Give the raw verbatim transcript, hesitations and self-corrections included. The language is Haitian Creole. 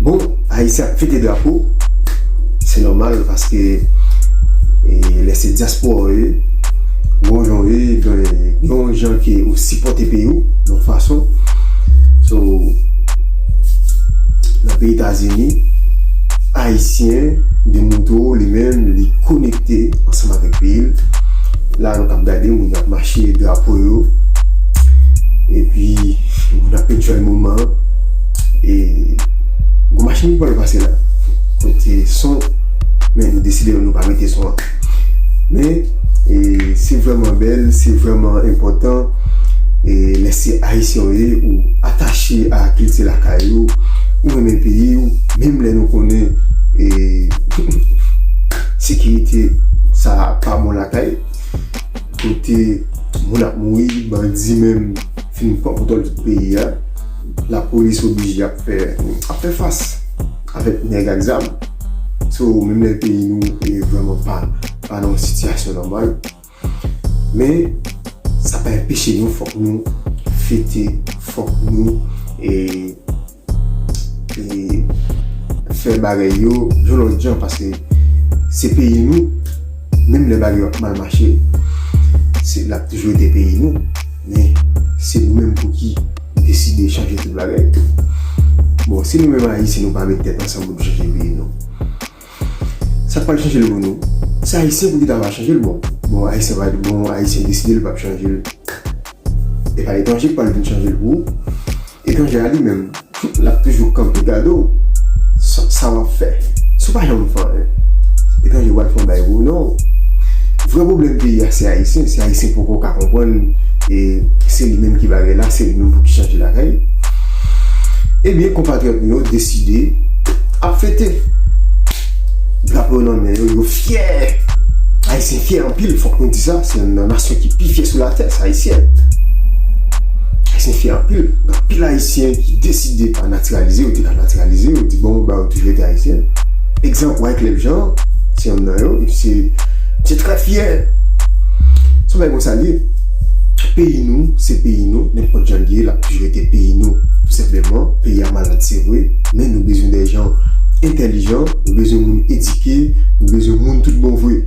Bon, Ayisyen ap fete drapo, se nòmal paske e, lè se dyaspora w ye, gon jan w ye, gen yon jan ke ou sipòte peyi w, yon fason. So, nan peyi Etazini, Ayisyen demoutre w li menm, li konekte ansanm avèk peyi l. La, nou kab gade moun ap mache drapo yo, epi moun ap enjoy moman an. E gon machin ki pral pase la. Kote son, men nou deside nou pa mete son an. Men e, se vrèman bèl, se vrèman enpòtan. E lè se Ayisyen w ye, ou atache a kilti lakay ou, ou renmen peyi w, menm lè nou konnen e, sekirite sa pa bon lakay. Kote moun ap mouri, bandi menm fin pran kontwòl tout peyi a. Lapolis oblije ap fè ap fè fas avèk nèg ak zam. So, menm lè peyi nou e vrèman pa pa nan yon sitiyasyon nòmal. Men sa pa enpeche nou, fòk nou fete, fòk nou e, e fè bagay yo yon lòt jan, paske se peyi nou. Menm lè bagay yo ap mal mache, se l ap toujou rete peyi nou. Men se nou menm pou ki deside chanje tout bagay. Bon, si nou menm Ayisyen nou pa met tèt ansanm pou nou chanje peyi nou, sa k pral chanje l pou nou? Se Ayisyen pou ki ta va chanje l. Bon, bon, Ayisyen va di bon, Ayisyen deside l p ap chanje l. E pa etranje k pral vin chanje l pou ou. Etranje a li menm, l ap toujou kanpe gade w. Sa sa w ap fè? Si w pa janm fè anyen, etranje pral fè yon bagay pou ou, non. Vrè pwoblèm peyi a se Ayisyen. Se Ayisyen poko ka konprann e se li menm ki bagay la, se li menm pou ki chanje lakay. Ebyen, konpatriyòt nou yo deside ap fete. Drapo yo nan men yo, yo fyè. Ayisyen fyè anpil, fòk nou di sa. Se youn nan nasyon ki pi fyè sou latè, se Ayisyen. Ayisyen fyè anpil. Gen anpil Ayisyen ki deside pa natiralize, yo te ka natiralize, yo di bon, ba yo toujou rete Ayisyen. Egzanp, Wyclef Jean, se youn nan yo, se se trè fyè. Se yon bagay konsa l ye. Peyi nou, se peyi nou, nenpòt jan l ye, l ap toujou rete peyi nou. Tou senpleman, peyi a malad, se vre, men nou bezwen de jan entèlijan, nou bezwen moun edike, nou bezwen moun tout bon vre.